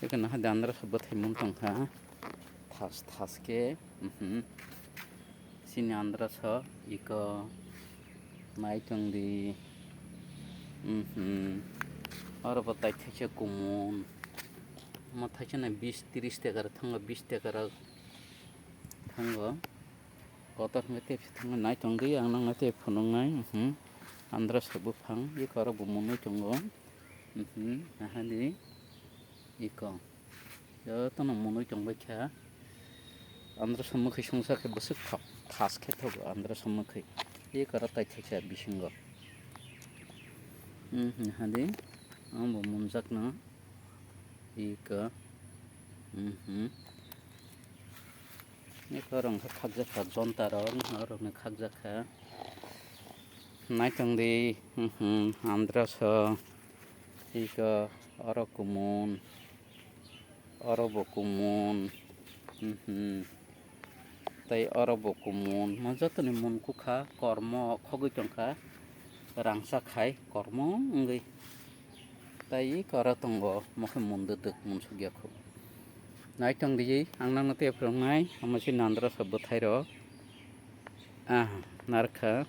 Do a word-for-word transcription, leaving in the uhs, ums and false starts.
Eko naha de andrasa bwthai mung tongkha. Thas thas khe. Mhm. Chini andrasa iko nai tong di. Mhm. Oro bo tai thaisa kumun. Mo thaisa na bis tris taka rok thango, bis taka rok thango. Kotor hwnkhe tei thango nai tong di, ang nang nai tei phunuk nai. Mhm. Andrasa buphang, iko oro bo munui tongo. Mhm. Naha di. Iko. Jotono munui tongbai kha. Andrasa mwkhwi songsa khe bwswk tha-, thas khe thogo andrasa mwkhwi. Iko oro tai thaisa bisingo. Mhm, hadi. Ang bo munjakno. Iko. Mhm. Iko rong khe khakjak kha jonta rok, oro ni khakjak kha. Nai tong di. Mhm, andrasa. Iko oro kumun. Oro bo kumun. Mhm. Tei oro bo kumun. Mo jotoni mun kukha, kormo khogwi tongkha. Rangchak khai kormo wngwi. Tei oro tongo, mo khe mun dwdwk, mun sugya khu. Nai tong di, ang nangno tei phwrwngnai, omo se andrasa bwthai rok. Ah, narkha.